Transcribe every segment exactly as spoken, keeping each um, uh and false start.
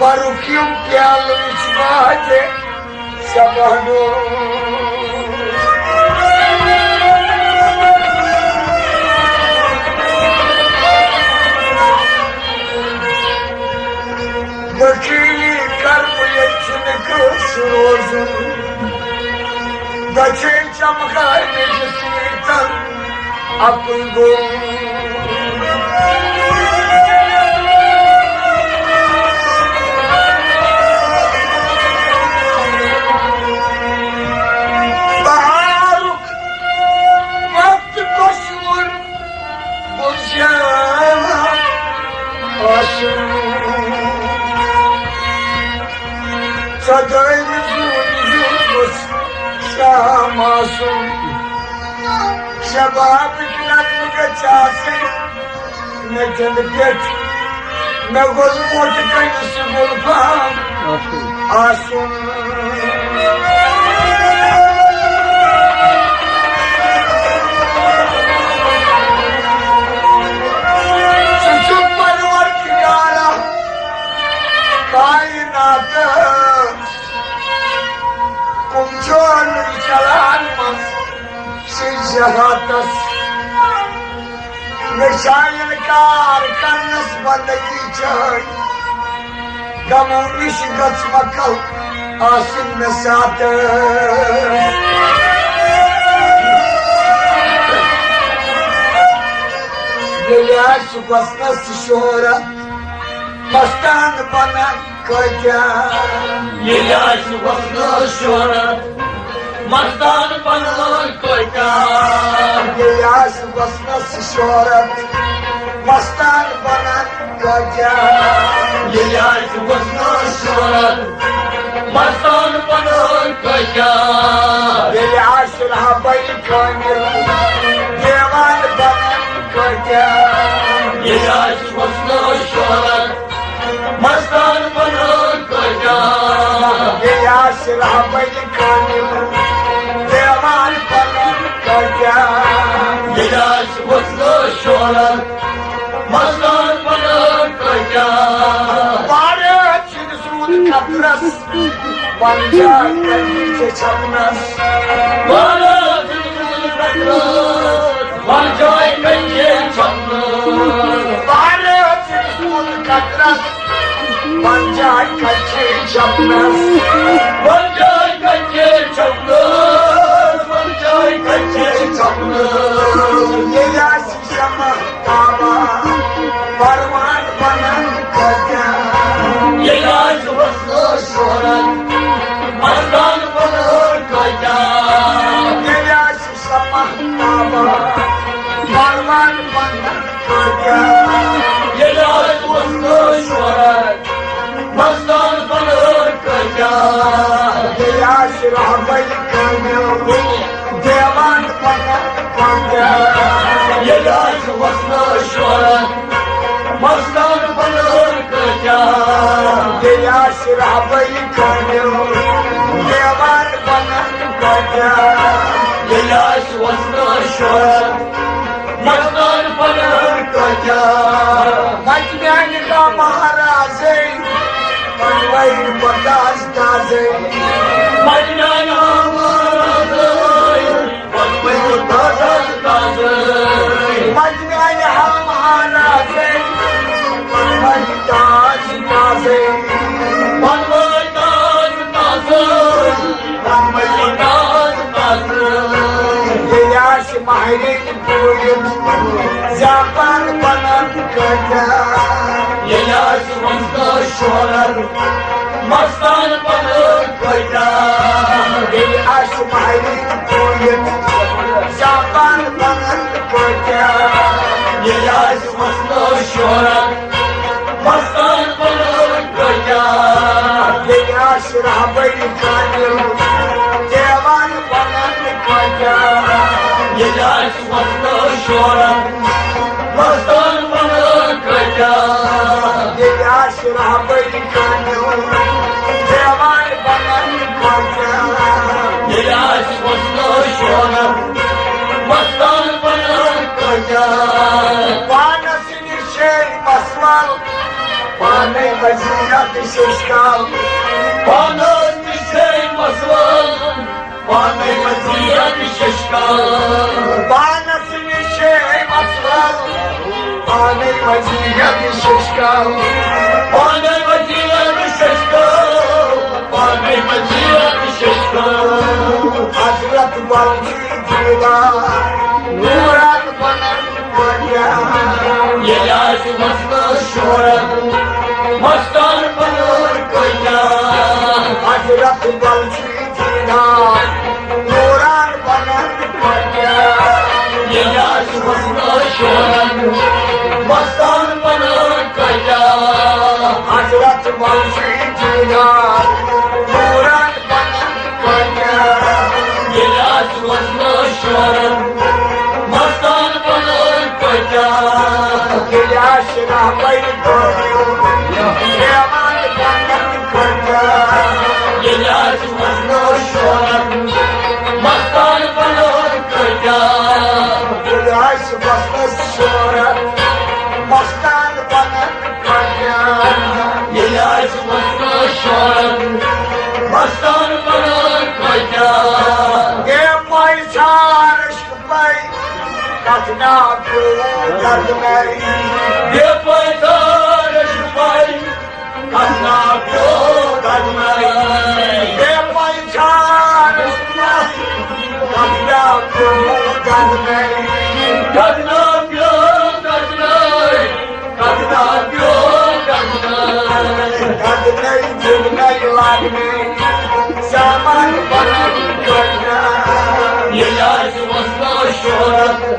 پرُک یِم پیالہٕ وٕچھ ماجہِ سبحانو۔ بخیلی کرمہٕ ییٚتہِ چھُنہٕ کٲنٛسہِ روزُن۔ دٔچھِنۍ چمکارِ مےٚ دِژ ییٖژن اَکُے گوٚو۔ بہارُک وقت دۄشوٕے گُزریٛاو آسُن۔ ژۄدٲہمہِ زوٗنہِ ہیوٗ گوٚژھ شام آسُن۔ شبابٕکۍ نغمہٕ گٔژھۍ آسٕنۍ نٔٹِنٛد پٮ۪ٹھ۔ مےٚ گوٚژھ موٚٹ کَنہِ سُہ گُلفام آسُن۔ سُہ چھُ پروردگارا کائناتس۔ کُم چھُ نُے چلان منٛز سٕے جہاتس۔ مےٚ چھا اِنکار کرنس بندگی چٲنۍ؟ غمو نِش گٔژھ مۄکل آسٕنۍ مےٚ ساتہٕ۔ ییٚلہِ آسہِ وسنس شہرت، مستان بنن کٲتیٛاہ۔ ییٚلہِ آسہِ وسنس شہرت، مستان بنن کٲتیٛاہ۔ ییٚلہِ آسہِ وسنس شہرت، مستان بنن کٲتیٛاہ۔ ییٚلہِ آسہِ وسنس شہرت، مستان بنن کٲتیٛاہ۔ ییٚلہِ آسہِ رہبر کامل، دیوان بنن کٲتیٛاہ۔ ییٚلہِ آسہِ وسنس شہرت، مستان بنن کٲتیٛاہ۔ ییٚلہِ آسہِ رہبر کامل، دیوان بنن کٲتیٛاہ۔ ییٚلہِ آسہِ وسنس شہرت، مستان بنن کٲتیٛاہ۔ بارے چھِنہٕ سوٗد قطرس، بنجاے کٔنجہِ چھپنس۔ بارے چھِنہٕ سوٗد قطرس، بنجاے کٔنجہِ چھپنس۔ بارے چھِنہٕ سوٗد قطرس، بنجاے کٔنجہِ چھپنس۔ بنجاے کٔنجہِ چھپنس، بنجاے کٔنجہِ چھپنس۔ ییٚلہِ آسہِ شمع تابان، پروان بنن کٲتیٛاہ۔ ییٚلہِ آسہِ وسنس شہرت، مستان بنن کٲتیٛاہ۔ ییٚلہِ آسہِ شمع تابان، پروان بنن کٲتیٛاہ۔ ییٚلہِ آسہِ وسنس شہرت، مستان بنن کٲتیٛاہ۔ ییٚلہِ آسہِ رہبر کامل، دیوان بنن کٲتیٛاہ۔ ییٚلہِ آسہِ وسنس شہرت، مستان بنن کٲتیٛاہ۔ ییٚلہِ آسہِ رہبر کامل، دیوان بنن کٲتیٛاہ۔ ییٚلہِ آسہِ وسنس شہرت، مستان بنن کٲتیٛاہ۔ مجمعانہِ کا مہرازے، پنوٲے پتاز تازے۔ مجمعانہِ کا مہرازے، پنوٲے پتاز تازے۔ مجمعانہِ کا مہرازے، پنوٲے تاز تازے۔ پنوٲے تاز تازے، پنوٲے تاز تازے۔ ییٚلہِ آسہِ مہرِنۍ پوٗرِتھ زیادٕ پہن بنن کٲتیٛاہ۔ ییٚلہِ آسہِ وسنس شہرت، مستان بنن کٲتیٛاہ۔ ییٚلہِ آسہِ مہرِنۍ پوٗرِتھ زیادٕ پہن بنن کٲتیٛاہ۔ ییٚلہِ آسہِ وسنس شہرت، مستان بنن کٲتیٛاہ۔ ییٚلہِ آسہِ رہبر کامل، دیوان بنن کٲتیٛاہ۔ ییٚلہِ آسہِ وسنس شہرت، مستان بنن کٲتیٛاہ۔ ییٚلہِ آسہِ رہبر کامل، دیوان بنن کٲتیٛاہ۔ ییٚلہِ آسہِ وسنس شہرت، مستان بنن کٲتیٛاہ۔ پانس نِش چھے مسلہٕ، پانس وضیعت ششکال، پانس نِش چھے مسلہٕ، پانے وضیعت ششکال۔ پانس نِش چھے مسلہٕ، پانے وضیعت ششکال، پانے وضیعت ششکال، پانے وضیعت ششکال۔ حضرت بلجی دیدار نوران بنن کٲتیٛاہ۔ ییٚلہِ آسہِ مسلہٕ شورن، مستان بنن کٲتیٛاہ۔ حضرت بلجی دیدار نوران بنن کٲتیٛاہ۔ ییٚلہِ آسہِ مسلہٕ شورن، مستان بنن کٲتیٛاہ۔ حضرت بلجی دیدار نوران بنن کٲتیٛاہ۔ ییٚلہِ آسہِ وزنہٕ شورن، مستان بنن کٲتیٛاہ۔ ییٚلہِ آسہِ رحمٕے کٲمِل، پیمان بنن کٲتیٛاہ۔ ییٚلہِ آسہِ وزنہٕ شورن، مستان بنن کٲتیٛاہ۔ ییٚلہِ آسہِ وزنس شورن، مستان بنن کٲتیٛاہ۔ ییٚلہِ آسہِ وزنہٕ شورن، مستان بنن کٲتیٛاہ۔ بے پٲیِژ عرش پاے، کتھ ناو پیوٚو قدمے۔ بے پٲیِژ عرش پاے، کتھ ناو پیوٚو قدمے۔ بے پٲیِژ عرش پاے، کتھ ناو پیوٚو قدمے۔ کتھ ناو پیوٚو قدمے۔ قدمے، قدمے، قدمے، قدمے لاگنے، سامان بنن کٲتیٛاہ۔ ییٚلہِ آسہِ وزنہٕ شورن،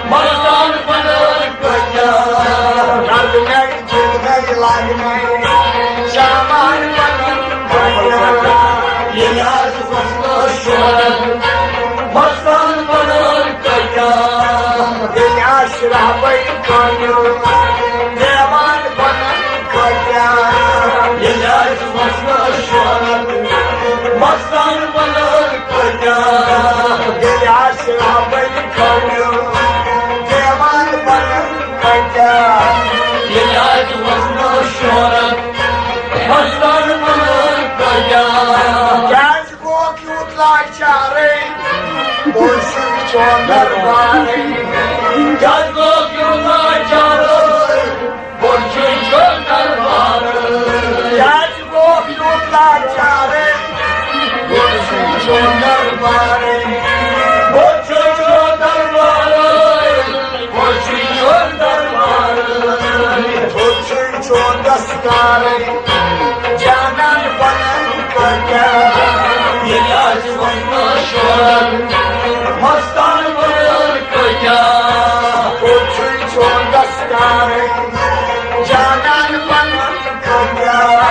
مستان بنن کٲتیٛاہ۔ قدمے، قدمے لاگنے، سامان بنن کٲتیٛاہ۔ ییٚلہِ آسہِ وزنہٕ شورن، مستان بنن کٲتیٛاہ۔ ییٚلہِ آسہِ رحمٕے کٲمِل، پیمان بنن کٲتیٛاہ۔ ییٚلہِ آسہِ وزنہٕ شورن، مستان بنن کٲتیٛاہ۔ ییٚلہِ آسہِ رحمٕے کٲمِل، پیمان بنن کٲتیٛاہ۔ ییٚلہِ آسہِ وزنہٕ شورن، مستان بنن کٲتیٛاہ۔ کیٛازِ گوٚکھ یوٗت لاچارٕے، بوٚڑ چھُے چون دربارٕے۔ کیٛازِ گوٚکھ یوٗت لاچارٕے، بوٚڑ چھُے چون دربارٕے۔ کیٛازِ گوٚکھ یوٗت لاچارٕے، بوٚڑ چھُے چون دربارٕے۔ بوٚڑ چھُے چون دربارٕے، بوٚڑ چھُے چون دربارٕے۔ بوٚڑ چھُے چون دستارٕے۔ جانان بنن کٲتیٛاہ۔ ییٚلہِ آسہِ وزنہٕ شورن، مستان بنن کٲتیٛاہ۔ بوٚڑ چھُے چون دستارٕے۔ جانان بنن کٲتیٛاہ۔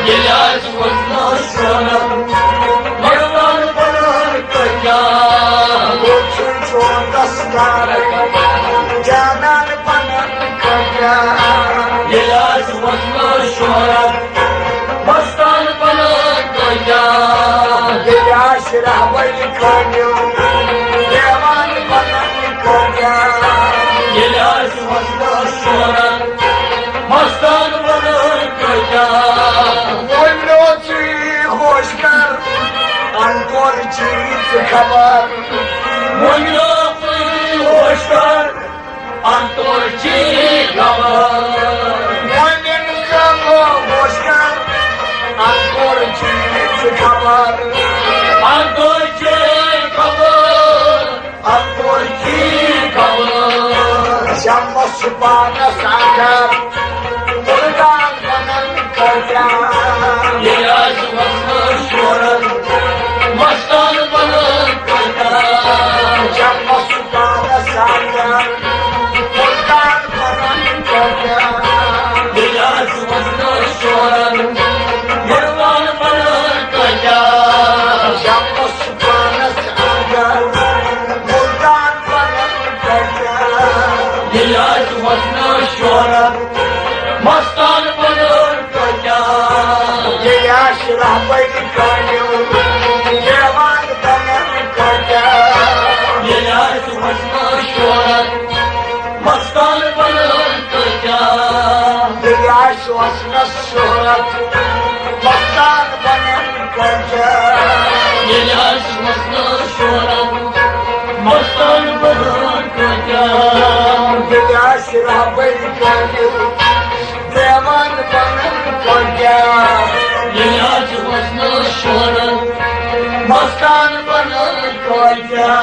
ییٚلہِ آسہِ وزنہٕ شورن، مستان بنن کٲتیٛاہ۔ بوٚڑ چھُے چون دستارٕے۔ جانان بنن کٲتیٛاہ۔ ییٚلہِ آسہِ وزنہٕ شورن، مستان بنن کٲتیٛاہ۔ ییٚلہِ آسہِ رحمٕے کٲمِل، پیمان بنن کٲتیٛاہ۔ ییٚلہِ آسہِ وزنہٕ شورن، مستان بنن کٲتیٛاہ۔ وۄنۍ نوژٕے ہوش کر، ان تور چی ژٕ خبر۔ وۄنۍ نوژٕے ہوش کر، ان تور چی خبر۔ وۄنۍ کم ہوش کر، ان تور چی ژٕ خبر۔ ان تور چی خبر، ان تور چی خبر۔ شمس چھُ پانس اندر، مُردار بنن کٲتیٛاہ۔ ییٚلہِ آسہِ وزنہٕ شورن، مستان بنن کٲتیٛاہ۔ شمس چھُ پانس اندر، مُردار بنن کٲتیٛاہ۔ ییٚلہِ آسہِ وزنہٕ شورن، مُردار بنن کٲتیٛاہ۔ شمس چھُ پانس اندر، مُردار بنن کٲتیٛاہ۔ ییٚلہِ آسہِ وزنہٕ شورن، مستان بنن کٲتیٛاہ۔ ییٚلہِ آسہِ رحمٕے کٲمِل، پیمان بنن کٲتیٛاہ۔ ییٚلہِ آسہِ وزنہٕ شورن، مستان بنن کٲتیٛاہ۔ ییٚلہِ آسہِ حسنس شہرت مستان بنن کجا۔ ییٚلہِ آسہِ حسنس شہرت مستان بنن کجا۔ ییٚلہِ آسہِ رہبر کامل دیوان بنن کجا۔ ییٚلہِ آسہِ حسنس شہرت مستان بنن کجا۔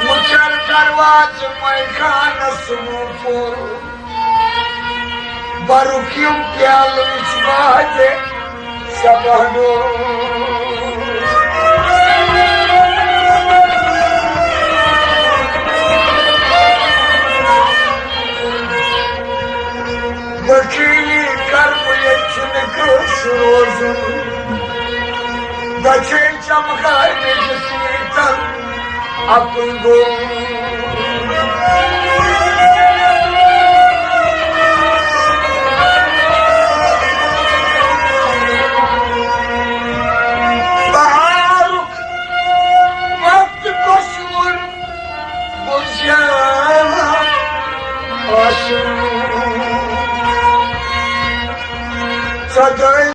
مُژر دروازٕ میخانس منٛز پوٚر۔ برُک یِم پیالہٕ وٕچھ واجہِ سبحانو۔ دٔچھِنی کربہٕ ییٚتہِ چھُنہٕ کٲنٛسہِ روزُن۔ دٔچھِنۍ چمکاے مےٚ جسمٕے تن اَکُے گوٚو۔